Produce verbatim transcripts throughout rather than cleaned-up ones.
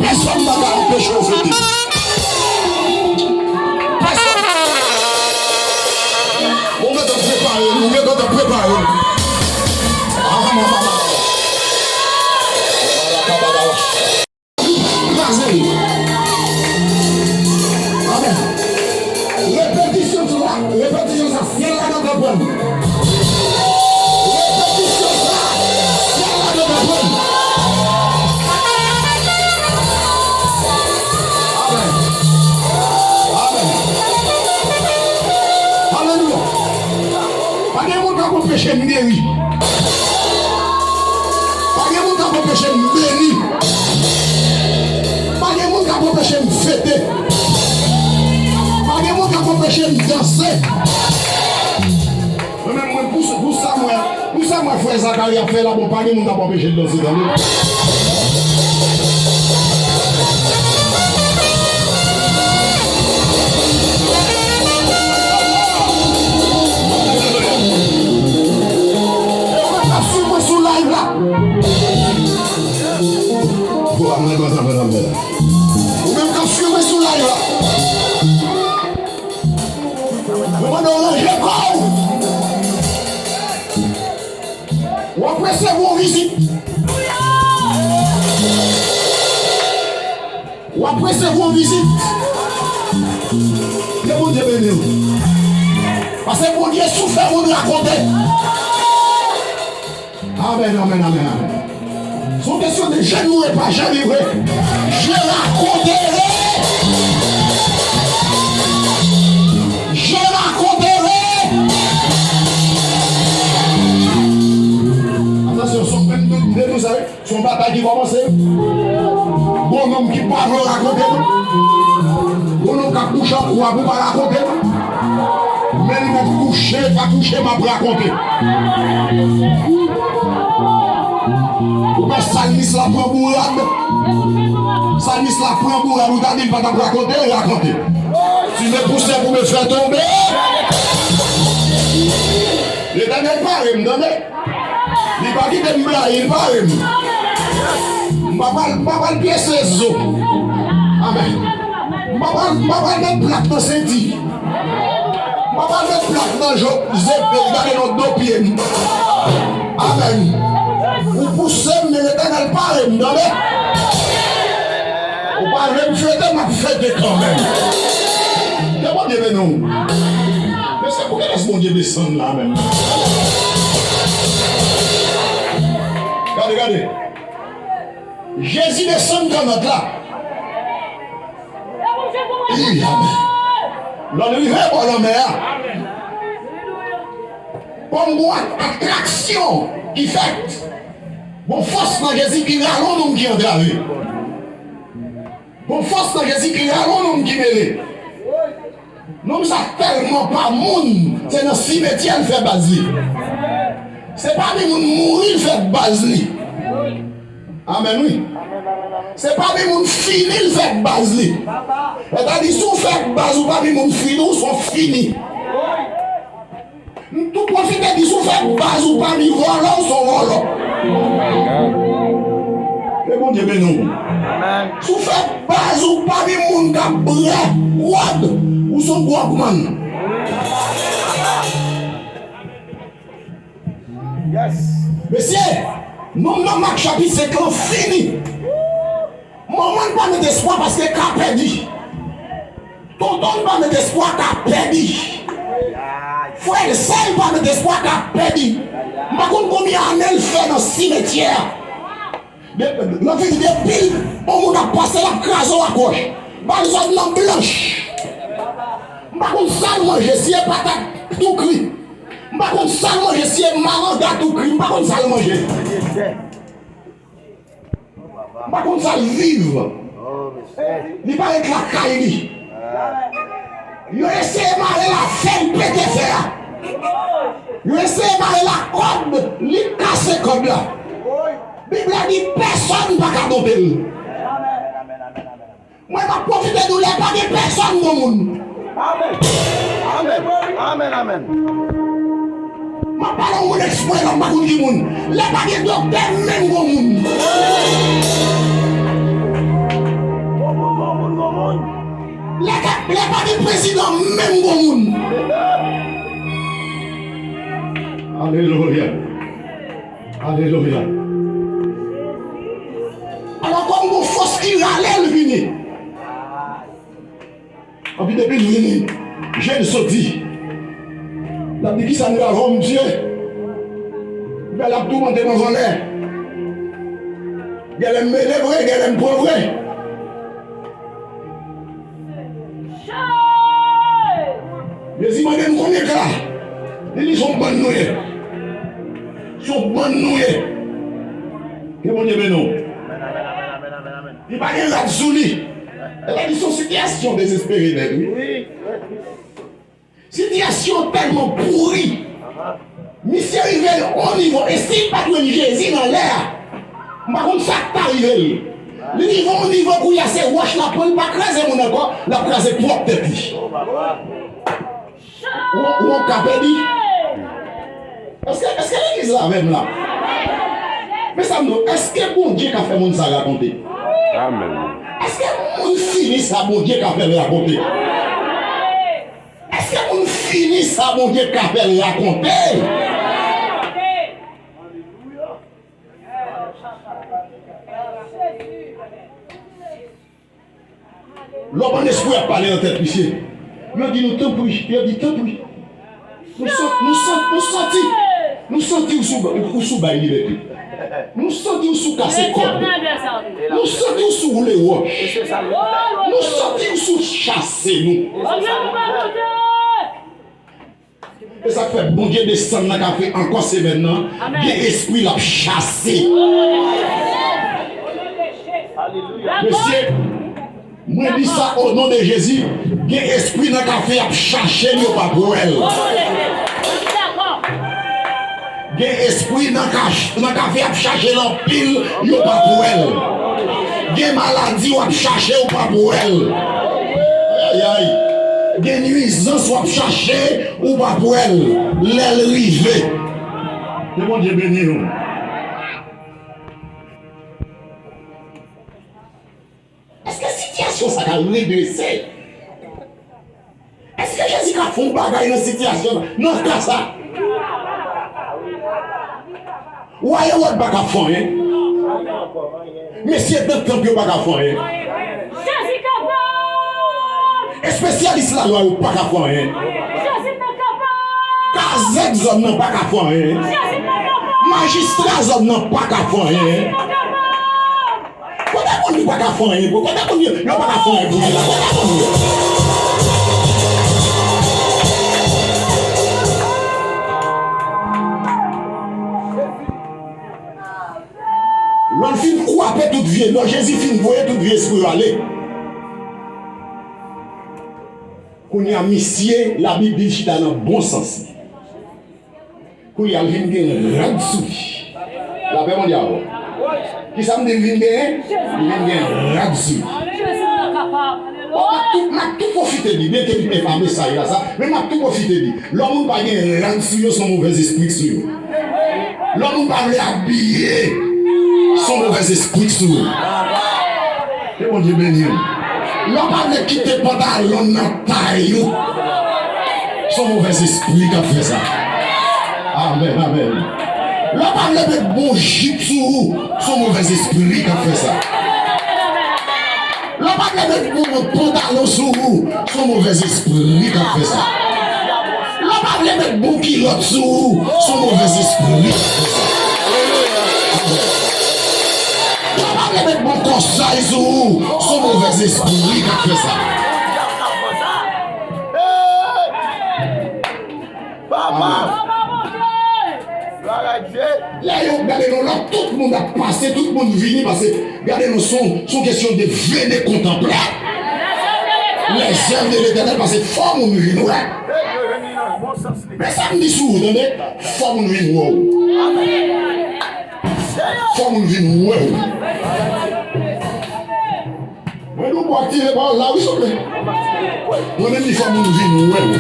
Pèsonn pa ka anpeche w fete. Pèsonn. Ou gentan prepare l, ou gentan prepare l. Ah, mama, mama. Kraze. Amèn. Repetisyon sa, repetisyon sa, syèl la gentan pran. Repetisyon sa, syèl la gentan pran. Amèn. anpeche m geri. Pa gen moun k ap anpeche m beni. Pa gen moun k ap anpeche m fete. Pa gen moun k ap anpeche m danse. Mwen menm, mwen, pou, pou sa mwen, pou sa mwen frè Zakari ap fè la, bon, pa gen moun k ap anpeche l danse, tande. Ou menm k ap swiv mwen sou live la. Ou menm k ap swiv mwen sou live la. Mwen mande w ranje kò w. W ap resevwa yon vizit. W ap resevwa yon vizit. Ke Bondye beni w. Paske Bondye sou fè moun rakonte. Amèn, amèn, amèn, amèn. Se yon kesyon de je ne mourrai pas, je vivrai. Je raconterai. Je raconterai. Atansyon, se yon menm de nou sa, wi. Se yon batay ki kòmanse. Gon nonm ki pa vle rakonte nou. Gon nonm k ap kouche an kou a pou pa rakonte nou. Men li mèt kouche, pa kouche, m ap rakonte. Ou wè salmis la pran bourad. Salmis la pran bourad, ou ta di l pa t ap rakonte, l rakonte. Tu me pousses pour me faire tomber. Letènèl pare m, tande. Li pa kite m blayi, li pare m. M pa pral, m pa pral pyese zo. Amèn. M pa pral, m pa pral met plak nan senti. M pa pral met plak nan jo, zepè, gade non do pye m. Amèn. Ou pouse m, men Letènèl pare m, tande. Ou pa vle m fete, m ap fete kanmenm. Ke Bondye beni w. Mesye, pou kilès Bondye desann la menm? Gade, gade. Jezi desann kannòt la. Wi, amèn. Lè l rive bò lanmè a, kòm gon atraksyon ki fèt, gon fòs nan Jezi ki rale yon nonm ki antrave. Gon fòs nan Jezi ki rale yon nonm ki mele. Nonm sa tèlman pa moun, se nan simetyè l fè baz li. Se pami moun mouri l fè baz li. Amèn, wi. Se pami moun fini l fè baz li. Sètadi, si w fè baz ou pami moun fini, ou se yon fini. M tou pwofite di, si w fè baz ou pami vòlò, ou se yon vòlò. Ke Bondye beni w. Si w fè baz ou pami moun k ap bwè gwòg, ou se yon gwògmann. Mesye, nonm nan Mak chapit senk lan fini. Manman l pa met espwa paske ka pèdi. Tonton l pa met espwa, ka pèdi. Frè l, sè l pa met espwa, ka pèdi. M pa konn konbyen ane l fè nan simetyè a. De-, nan figi depi l, yon moun ap pase, l ap kraze w ak wòch. Ba l zòn nan blanch. M pa konn sa l manje, si e patat tou kri. M pa konn sa l manje, si e malanga tou kri. M pa konn sa l manje. M pa konn sa l viv. Li pa ret lakay li. Yo eseye mare l a fè l pete fè a. Yo eseye mare l a kòd, li kase kòd la. Bib la di pèsonn pa ka twonpe l. Mwen, m ap pwofite di w, lè pa gen pèsonn, gon moun. Amèn. Amèn. Amèn, amèn. M ap pale yon moun eksprè la, m pa konn ki moun. Lè pa gen doktè, menm gon moun. Gon moun, gon moun, gon moun. Lè ka, lè pa gen prezidan, menm gon moun. Alelouya. Alelouya. Alò, kòm gon fòs ki rale l vini. Anpi depi l vini, je l soti. L ap di, "Kisa m rale w, Dye?" Lè l ap toumante m anvan lè. Genlè m mele vre, genlè m pran vre. Jezi mande m konbyen ka. Li di, "Se yon bann nou ye." Yon bann nou ye. Ke Bondye beni w. Li pa gen rad sou li. Sa vle di se yon sitiyasyon dezespere nèt, wi. Sitiyasyon tèlman pouri. Misye rive yon nivo, e si l pa jwenn Jezi nan lè a, m pa konn sa k ta rive l. Li rive yon nivo kounye a se wòch l ap pran, li pa kraze moun ankò, l ap kraze pwòp tèt li. Ou, ou ka pèdi. Èske, èske legliz la avè m la? Mezanmi, èske Bondye ka fè moun sa rakonte? Amèn. Èske moun fini sa Bondye ka fè l rakonte? Èske moun fini sa Bondye ka fè l rakonte? Lòm annespri ap pale nan tèt misye. Yo di nou, tanpri. Yo di, tanpri. Nou san-, nou san-, nou santi, nou santi ou sou, ou sou bay libète. Nou santi ou sou kase kòd. Nou santi ou sou woule wòch. Nou santi ou sou chase nou. E sa k fè Bondye desann nan kafe ankò semèn nan. Gen espri l ap chase. Mesye, mwen di sa o non de Jezi. Gen espri nan kafe y ap chache l, yo p ap wè l. Gen espri nan kach-, nan kafe y ap chache l anpil, yo p ap wè l. Gen maladi w ap chache, ou p ap wè l. Ayayay. Gen nwizans w ap chache, ou p ap wè l lè l rive. Ke Bondye beni w. Èske sitiyasyon sa ka redrese? Èske Jezi ka fè yon bagay nan sitiyasyon sa, nan ka sa? Wa Ewòd pa ka fè anyen. Mesye dan tanp yo pa ka fè anyen. Jezi kapab! Espesyalis lalwa yo pa ka fè anyen. Jezi kapab! Kazèk zòn nan pa ka fè anyen. Jezi kapab! Majistra zòn nan pa ka fè anyen. Jezi kapab! Kote moun ki pa ka fè anyen pou, kote moun yo, yo pa ka fè anyen pou li la, kote moun yo? Lè l fin kwape tout vye, lè Jezi fin voye tout vye espri yo ale, kounye a misye, Labib di l chita nan bon sans li. Kounye a l vin gen rad sou li. Lapè Bondye avè w. Kisa m di l vin genyen? Li vin gen rad sou li. Bon, m ap tou, m ap tou pwofite di, byen ke li pa mesaj la sa, men m ap tou pwofite di, lè yon moun pa gen rad sou yo, se yon movèzespri k sou yo. Lè yon moun pa vle abiye, se yon movèzespri k sou yo. Ke Bondye beni w. Lè w pa vle kite pantalon nan tay ou, se yon movèzespri k ap fè sa. Amèn, amèn. Lè w pa vle met bon jip sou ou, se yon movèzespri k ap fè sa. Lè w pa vle met bon pantalon sou ou, se yon movèzespri k ap fè sa. Lè w pa vle met bon kilòt sou ou, se yon movèzespri k ap fè sa. Lè w pa vle met bon kòsay sou ou, se yon movèzespri k ap fè sa. Papa! Amèn. Glwa a Dye! Lè yo gade nou la, tout moun ap pase, tout moun vini, pase, gade nou, se yon, se yon kesyon de venez contempler les œuvres de l'Éternel, pase fò moun vin wè. Men sa m di sou ou, tande, fò moun vin wè w. Fò moun vin wè w. Mwen di w pou aktive pawòl la, wi, souple. Mwen menm, di fò moun vin wè w.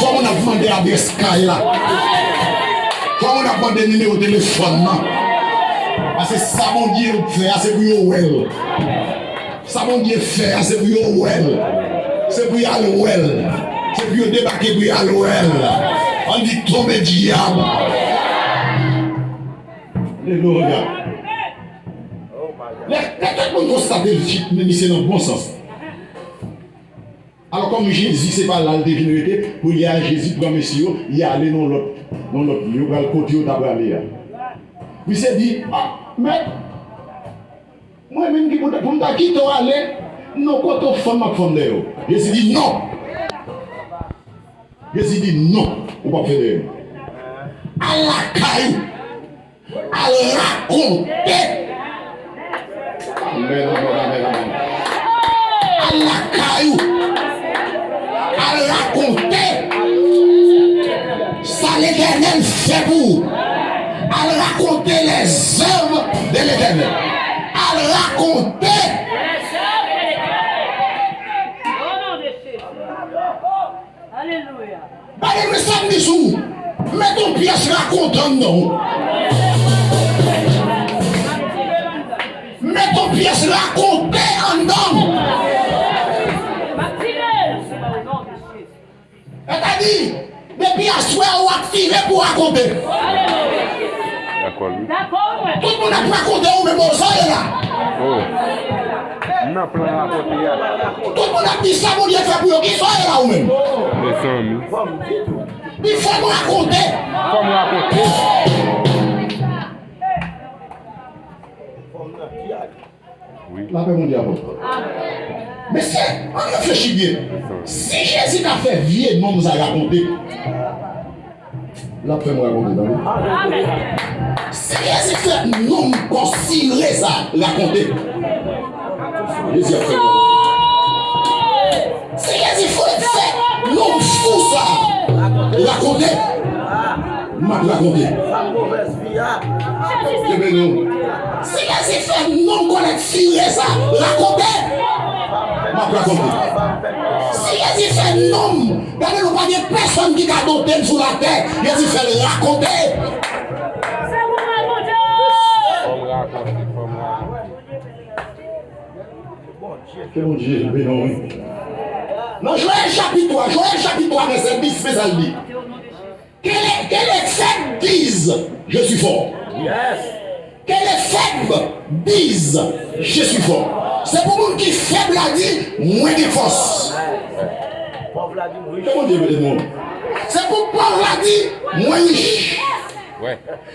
Fò moun ap mande adrès kay la. Fò moun ap mande nimewo telefòn nan. Paske sa Bondye fè a, se pou yo wè l. Sa Bondye fè a, se pou yo wè l. Se pou y al wè l. Se pou yo debake pou y al wè l. Ann di, tonbe dyab. Alelouya. Lè, lè tout moun konstate l, men misye nan bon sans. Alò, kòm Jezi, se pa la l te vin rete, kounye a Jezi pran mesye yo, y ale nan lòt, nan lòt, yo pral kote yo ta prale a. Misye di, a, mèt, mwen menm ki pou, pou m ta kite w ale, non, kote w fann m ap fann dèyè w. Jezi di, non! Jezi di, non, ou p ap fè dèyè m. Al lakay ou. Al rakonte. Amèn, amèn, amèn, amèn. Al lakay ou. Al rakonte sa Letènèl fè pou ou. Al rakonte les œuvres de l'Éternel. Al rakonte. Alelouya. Gade, men sa m di sou ou. Met yon pyès rakonte anndan w. Met yon pyès rakonte anndan w. Sètadi, depi aswè a ou aktive pou rakonte. Dakò, wi. Tout moun ap rakonte ou menm, o, sa w ye la. Oh. M nan plan rakonte a. Tout moun ap di sa Bondye fè pou yo, ki sa w ye la ou menm? Mezanmi. Di fò m rakonte. Fò m rakonte. Wi. Lapè Bondye avè w. Mesye, ann reflechi byen. Si Jezi ka fè vye nonm sa rakonte, l ap fè m rakonte, tande. Si Jezi fè nonm kò sire sa rakonte, Jezi ap fè m rakonte. Si Jezi fè, fè nonm fou sa rakonte, m ap rakonte. Kenbe nou. Si Jezi fè nonm kòlèt sire sa rakonte, m ap rakonte. Si Jezi fè nonm, gade nou, pa gen pèsonn ki ka dote l sou latè, Jezi fè l rakonte. Fò m rakonte, fò m rakonte. Ke Bondye beni w, wi. Nan Joël chapit twa, Joël chapit twa, vèsè dis, men sa l di. Que les, que les faibles disent, je suis fort. Yes. Que les faibles disent, je suis fort. Se pou moun ki fèb la di, mwen gen fòs. Pòv la di, mwen rich. Ke Bondye beni w. Se pou pòv la di, mwen rich. Wi.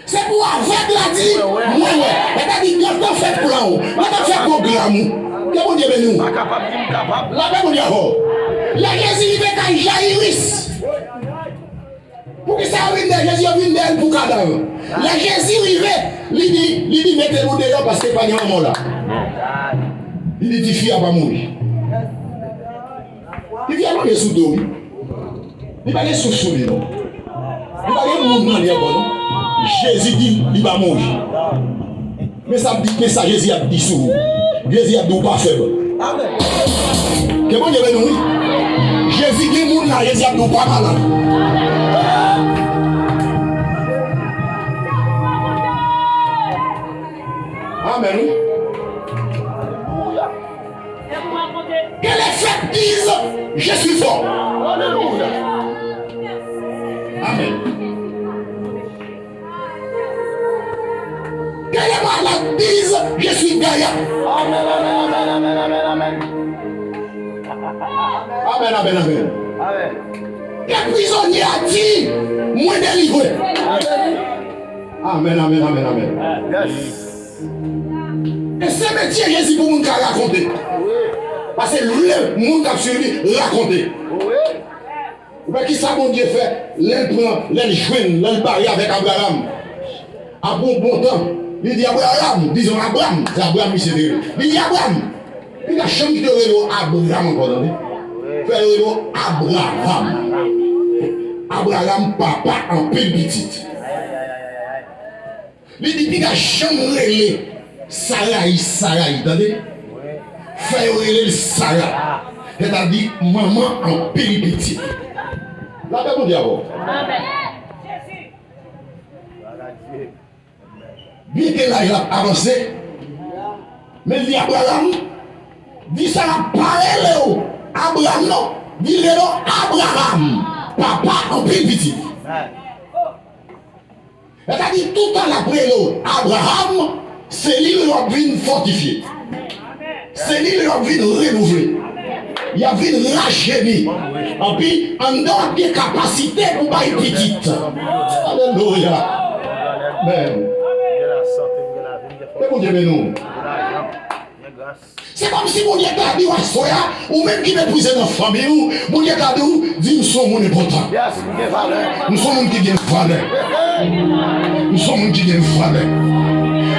Se pou avèg la di, mwen wè. Sètadi, gentan fè plan ou, gentan fè pwogram ou. Ke Bondye beni w. Pa kapab di m kapab. Lapè Bondye avè w. Lè Jezi rive kay Jayiris, poukisa yo vin dèyè Jezi? Yo vin dèyè l pou kadav. Lè Jezi rive, li di, li di, mete nou deyò paske pa gen lanmò la. Li di, tifi a pa mouri. Tifi a pa gen sou do, wi. Li pa gen souf sou li, non. Li pa gen moun nan li ankò, non. Jezi di l li pa mouri. Men sa ap di, men sa Jezi ap di sou ou. Jezi ap di ou pa fèb. Amèn. Ke Bondye beni w, wi. Jezi gen moun la, Jezi ap di ou pa malad. Amèn, wi. Alelouya. Que les faibles disent, je suis fort. Alelouya. Amèn. Que les malades disent, je suis gaillard. Amèn, amèn, amèn, amèn, amèn, amèn. Amèn, amèn, amèn. Amèn. Que prisonnier a di, mwen delivre. Amèn. Amèn, amèn, amèn, amèn. Yes. E se metye Jezi pou moun ka rakonte. Paske l vle moun k ap swiv li rakonte. Ou wè kisa Bondye fè lè l pran, lè l jwenn, lè l bare avèk Abraram? Apre yon bon tan, li di, Abraram, dizon Abram, se Abram misye te rele. Li di, Abram, li pa janm kite yo rele w Abram ankò, tande. Fè yo rele w Abraram. Abraram, papa anpil pitit. Li di, piga janm rele Saray, Saray, tande. Fè yo rele l Sara. Sètadi, manman anpil pitit. Lapè Bondye avè w. Byenke laj la ap avanse, men li di Abraram, di Sara pa rele w Abram non, di rele w Abraram, papa anpil pitit. Sètadi, toutan l ap rele w Abraram, se li lè w ap vin fòtifye. Se li lè w ap vin renouvle. Y ap vin rajeni. Anpi, anndan w ap gen kapasite pou bay pitit. Alelouya. Amèn. Ke Bondye beni w. Se kòmsi Bondye ta di w aswè a, ou menm ki meprize nan fanmi w, Bondye ta di w, di m se yon moun enpòtan. Yes, m gen valè. M se yon moun ki gen valè. M se yon moun ki gen valè.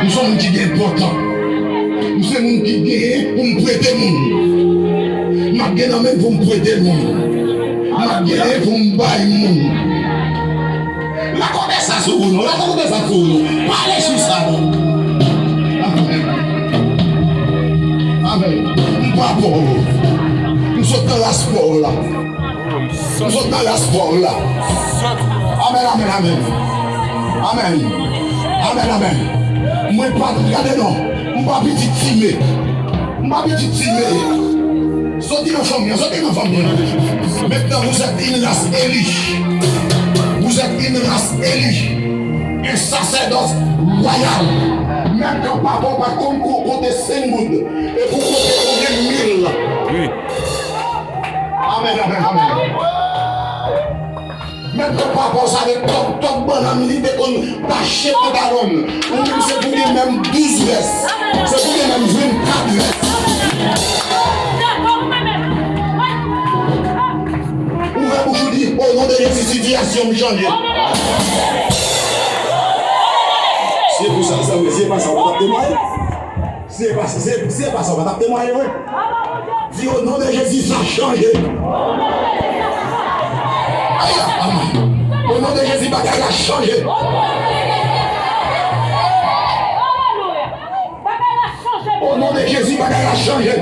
M se yon moun ki gen enpòtan. M se moun ki genyen pou m prete moun. M ap gen nan men m pou m prete moun. M ap genyen pou m bay moun. Rakonte sa sou ou non, rakonte sa sou ou non. Pale sou sa non. Amèn. Amèn. M pa pòv. M sot nan ras pòv la. M sot nan ras pòv la. Amèn, amèn, amèn. Amèn. Amèn, amèn. Mwen pa, gade non. M pa pitit Time. M pa pitit Time. Soti nan fanmi an, soti nan fanmi an. Maintenant, vous êtes une race élue. Vous êtes une race élue. Un sacerdoce royal. Menm kan papa w pa t konn ko-, konte senk goud, epi w konte konbyen mil. Wi. Amèn, amèn, amèn. Menm kan papa w sa gen tòk, tòk bannann li te konn tache pantalon l. Ou menm se pou gen menm douz vès. Se pou gen menm vennkat vès. Ouvè bouch ou di, o non de Jezi, sitiyasyon m chanje. Se pou sa, sa, se pa sa w t ap temwaye. Se pa, se, se pa sa w t ap temwaye, wi. Di, o non de Jezi, sa chanje. Aya, amèn. O non de Jezi, bagay la chanje. O non de Jezi, bagay la chanje.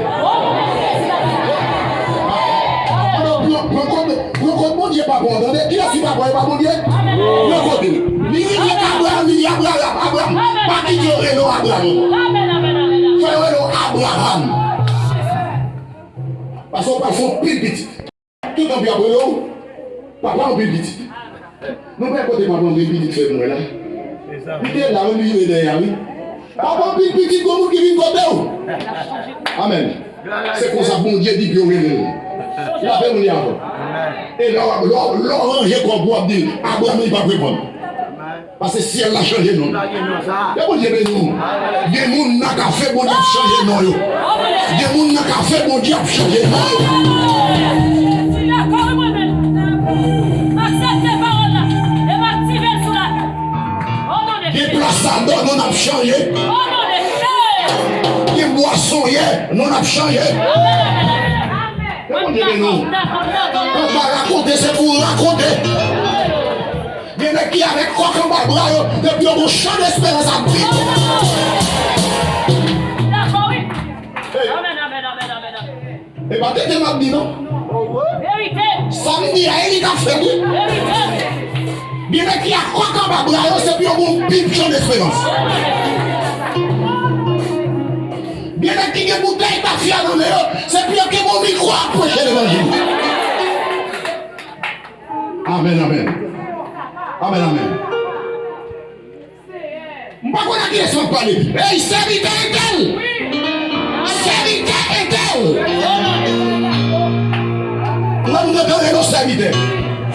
Pran, pran, pran, Pran kont Bondye papa w, tande. Kiyès ki papa w, e pa Bondye? Pran kont li. Li rive Abraram, li di Abraram, Abraram. Pa kite yo rele w Abraram ankò. Fè yo rele w Abraham. Paske w pral fè anpil pitit. Tout anpil ap rele w papa anpil pitit. Nou pa kote papa anpil pitit fè m wè la. Li te la, wi, li vire dèyè a, wi. Papa anpil pitit, gon moun ki vin kote w. Amèn. Se konsa Bondye di pou yo rele l. Lave moun yo avan. E lè w ap, lè w, lè w ranje kò w pou w ap di l, Abraram li p ap reponn. Paske syèl la chanje non l. Ke Bondye beni w. Gen moun nan kafe Bondye ap chanje non yo. Gen moun nan kafe Bondye ap chanje non yo. Gen plas a dò non ap chanje. Gen bwason yè non ap chanje. Ke Bondye beni w. Papa rakonte, se pou w rakonte. Gen nèg ki avèk kòk anba bra yo, epi yo gon chan desperans ap viv. Dakò, wi. Hey. Amèn, amèn, amèn, amèn, amèn. E pa tenten m ap di non. Verite. Sa m di a, e li k ap fèt, wi. Verite. Gen nèg ki ak kòk anba bra yo, se pou yo gon bib chan desperans. Gen nèg ki gen boutèy tafya nan men yo, se pou yo gen bon mikwo ap preche levanjil. Amèn, amèn. Amèn, amèn. M pa konn a kilès m ap pale. Ey, sèvitè entèl! Sèvitè entèl! Lè m tande yon sèvitè,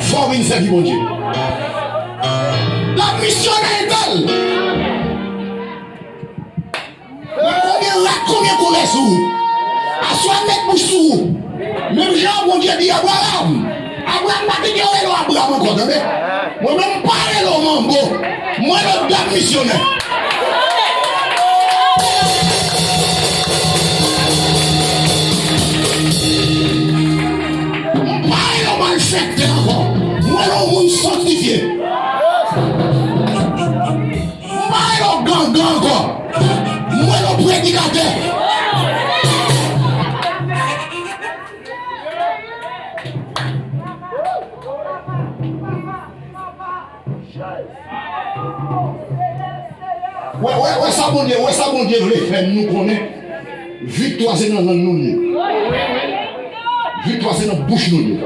fò w vin sèvi Bondye. Dam misyonè entèl! Nan konbyen rad, konbyen koulè sou ou? Aswè m met bouch sou ou. Menm jan Bondye di Abraram, Abraram pa kite yo rele w Abraram ankò, tande. Mwen menm m pa rele w manbo. Mwen rele w dam misyonè. M pa rele w malfektè ankò. Mwen rele w moun sanktifye. M pa rele w gangan ankò. M rele w predikatè. Wè, wè, wè sa Bondye, wè sa Bondye vle fè nou konnen. Viktwa se nan lang nou l ye. Viktwa se nan bouch nou l ye.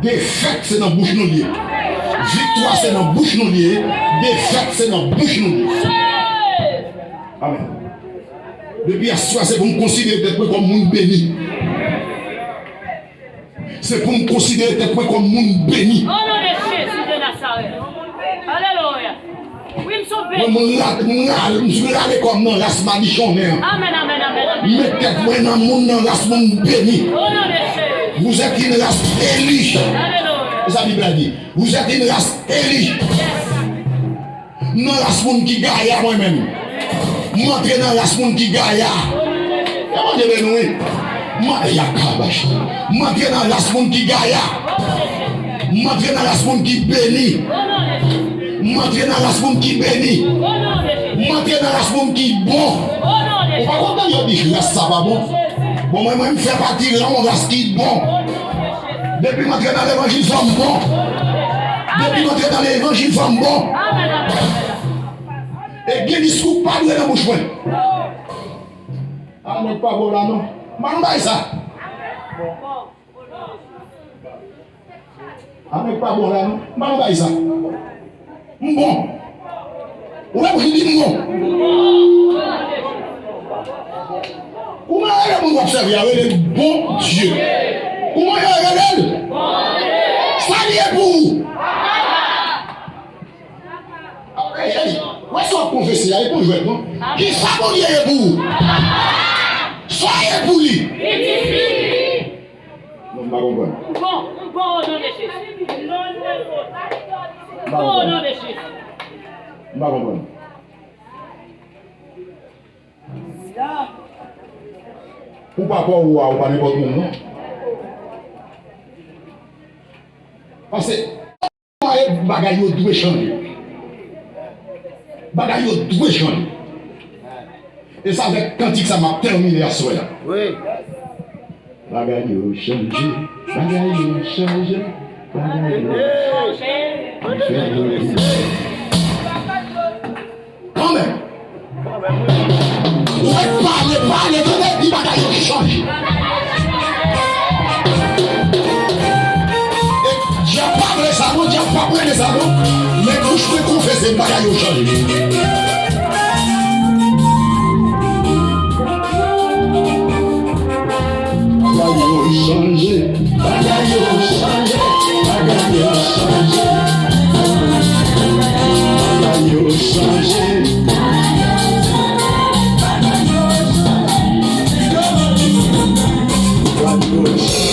Defèt se nan bouch nou l ye. Viktwa se nan bouch nou l ye. Defèt se nan bouch nou l ye. Amèn. Depi aswè, se pou m konsidere tèt mwen kòm moun beni. Se pou m konsidere tèt mwen kòm moun beni. O non de Jezi de Nazarèt. Alelouya. Wi, m sou beni. Mwen, mwen rale, mwen rale, mwen rale kò m nan ras madichonnen an. Amèn, amèn, amèn, amèn. M met tèt mwen nan moun, nan ras moun beni. Vous êtes une race élue. E sa Bib la di. Vous êtes une race élue. M nan ras moun ki gaya mwen menm. M antre nan ras moun ki gaya. Ke Bondye beni w, wi. M an-, ya kabach. M antre nan ras moun ki gaya. M antre nan ras moun ki beni. M antre nan ras moun ki beni. M antre nan ras moun ki bon. Ou pa konprann yo di ras sa pa bon? Bon, mwen, mwen, m fè pati yon ras ki bon. Depi m antre nan levanjil, fò m bon. Depi m antre nan levanjil, fò m bon. E gen diskou k pa dwe nan bouch mwen. A, nèg pa bon la non. M pa nan bagay sa. A, nèg pa bon la non. M pa nan bagay sa. M bon. Ou wè pou ki di m bon. Kouman yo rele moun w ap sèvi a? Rele l Bondye. Kouman yo rele l? Sa li ye pou ou? Ey, ey, wè sa w ap konfese a, e pa yon jwèt non. Kisa Bondye ye pou ou? Sa w ye pou li? Non, m pa konprann. M bon, m bon o non de Jezi. M pa konprann. M pa konprann. Ou pa pa ou a, ou pa nenpòt moun non. Paske bagay yo dwe chanje. Bagay yo dwe chanje. E se avèk kantik sa m ap tèmine aswè a. Wi. Bagay yo chanje, bagay yo chanje, bagay yo chanje. Kanmenm. Ou fèk pale, pale, tande, di bagay yo ki chanje. E dyab pa vle sa non, dyab pa vle sa non. Men bouch mwen konfese bagay yo chanje. Bagay yo chanje, bagay yo chanje, bagay yo chanje. Bagay yo chanje. Bagay yo chanje.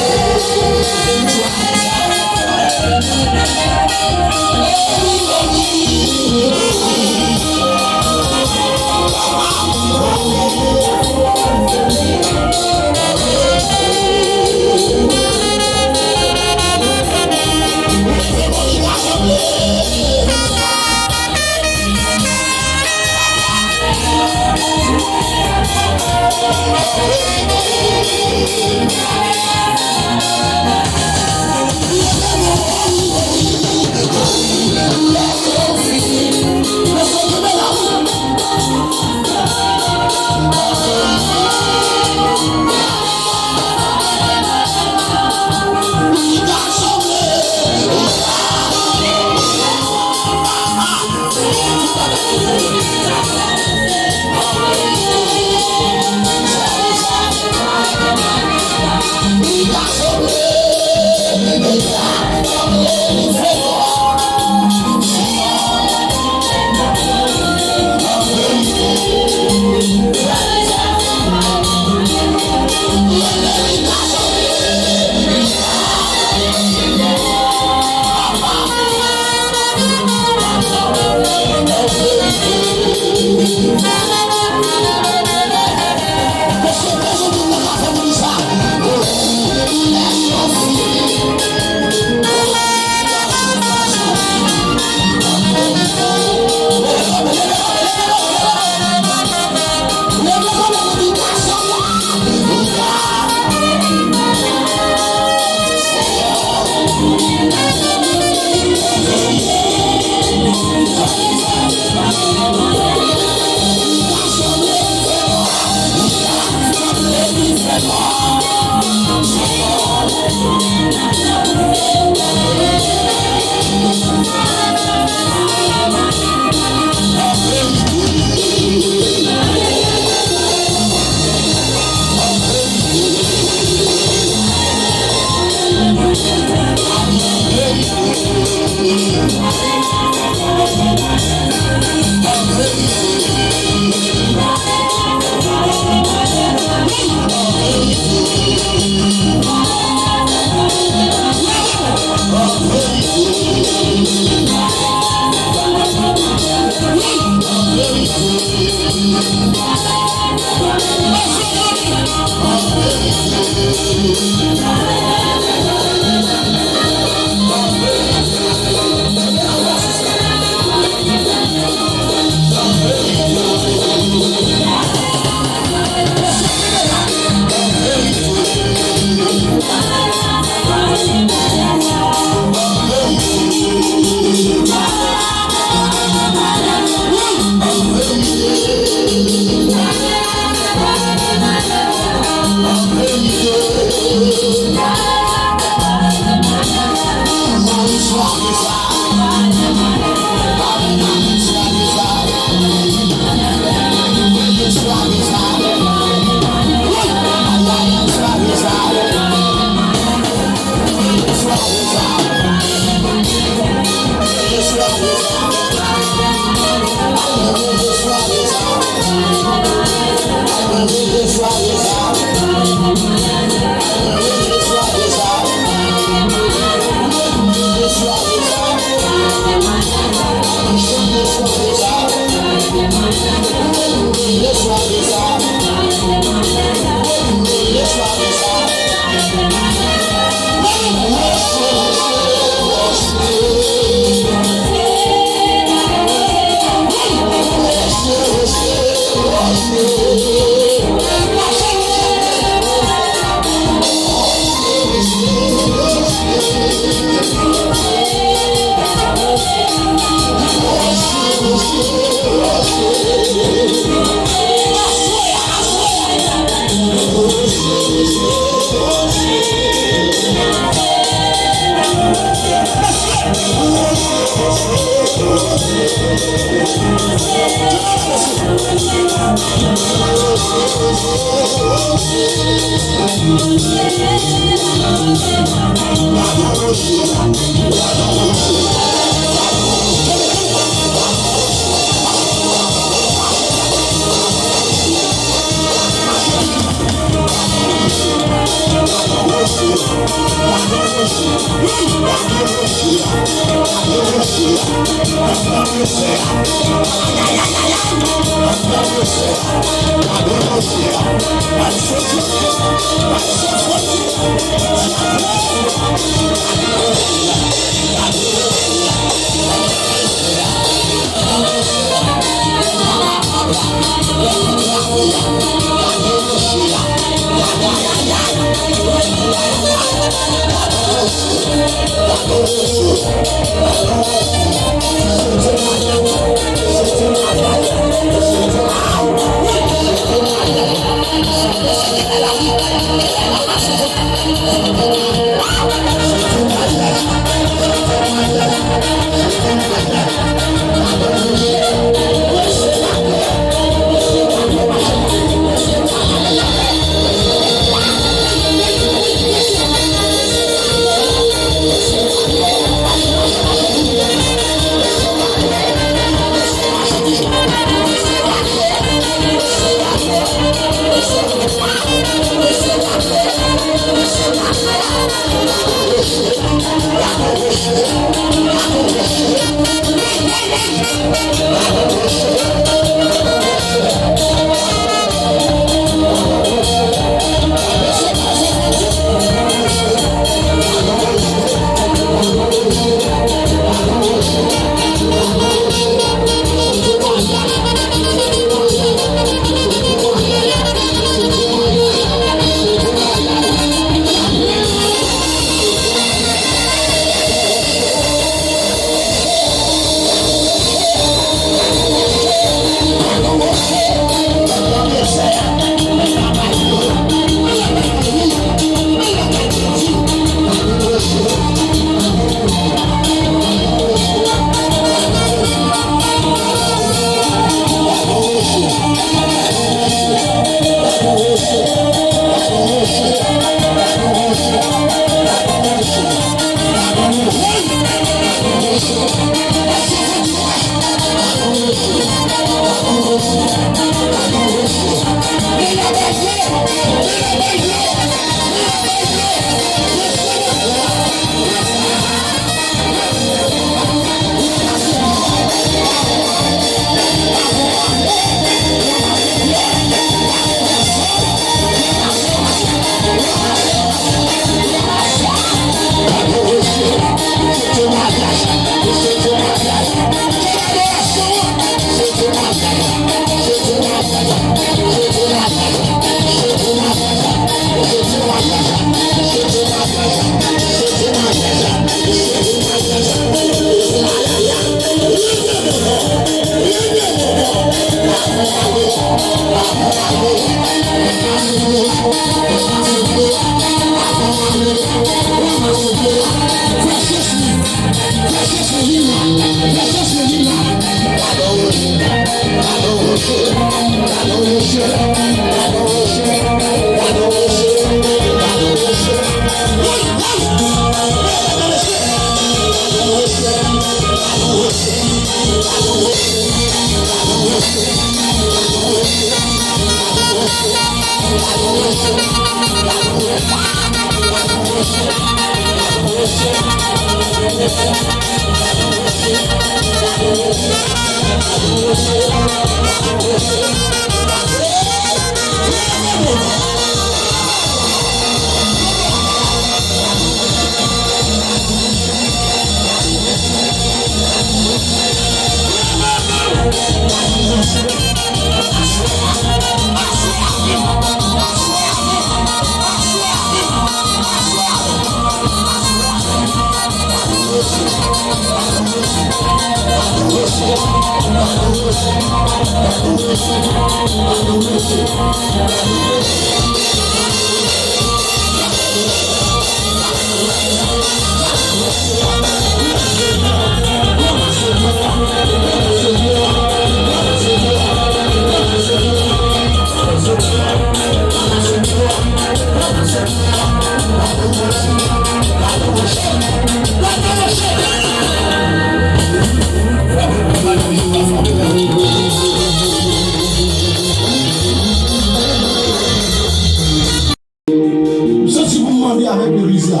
M santi pou m mande avèk legliz la,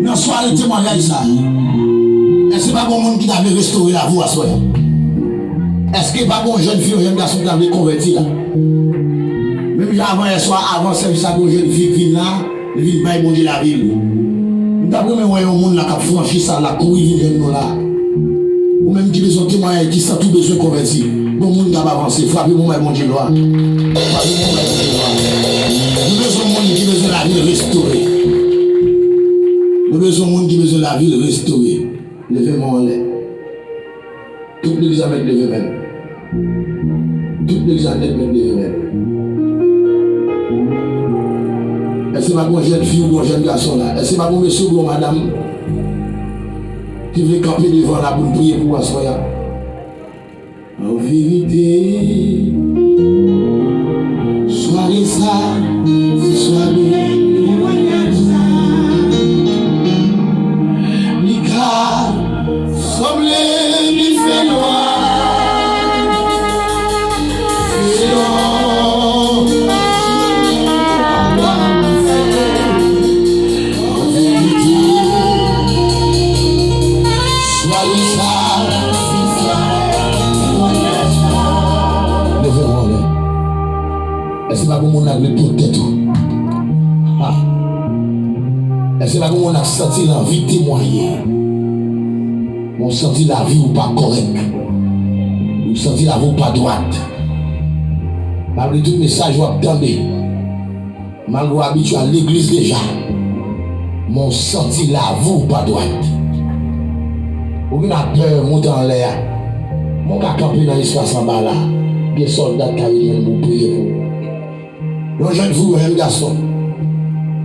nan sware temwayaj sa, èske pa gon moun ki ta vle restore lavi w aswè a? Èske pa gon jèn fi, yon jèn gason ki ta vle konvèti la? Menm jan avan yè swa, avan sèvis la, gon jèn fi k vin la, li vin bay Bondye lavi l. M t ap renmen wè yon moun la k ap franchi sa la, kouri vin jwenn nou la. Ou menm ki bezwen temwayaj, ki santi w bezwen konvèti, bon moun k ap avanse, frape pou bay Bondye glwa. Frape pou bay Bondye glwa. Nou bezwen moun ki bezwen lavi l restore. Nou bezwen moun ki bezwen lavi l restore. Leve men w anlè. Tout legliz la mèt leve men l. Tout legliz la nèt mèt leve men l. Èske pa gon jèn fi oubyen yon jèn gason la? Èske pa gon mesye oubyen yon madanm ki vle kanpe devan la pou n priye pou w aswè a? An verite, sware sa, se sware temwayaj sa. Li ka sanble li fè nwa. Fè nwa. An verite, sware sa, leve men w anlè. Èske pa gon moun ak vle pran tèt ou? Ha. Èske pa gon moun ak santi l anvi temwaye? Bon, w santi lavi w pa kòrèk. Ou santi lavi w pa dwat. Malgre tout mesaj w ap tande, malgre w abitye al legliz deja, men w santi lavi w pa dwat. Ou vin ap pè monte anlè a. Men w ka kanpe nan espas anba la. Gen sòlda k ka vin jwenn pou priye pou ou. Yon jèn fi, yon jèn gason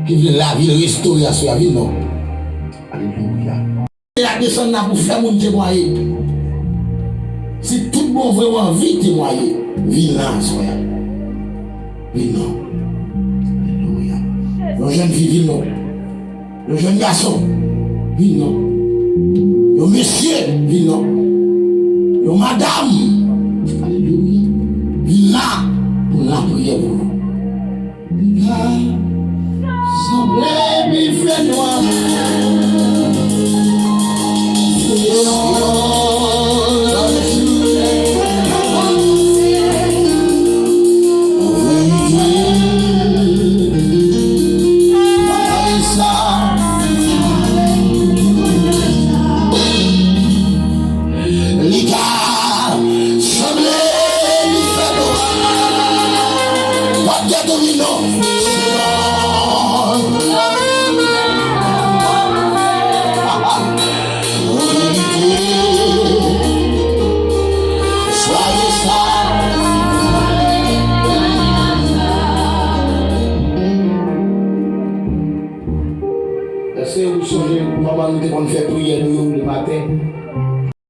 ki vle lavi l restore aswè a, vin non. Alelouya. Te la desann la pou fè moun temwaye. Si tout bon vre w anvi temwaye, vin la aswè a. Vin non. Alelouya. Yon jèn fi, vin non. Yon jèn gason, vin non. Yon mesye, vin non. Yon madanm, alelouya, vin la pou n lapriyè pou nou. Li ka sanble li fè nwa. Li ka sanble li fè nwa. te konn fè priyè pou yo le maten.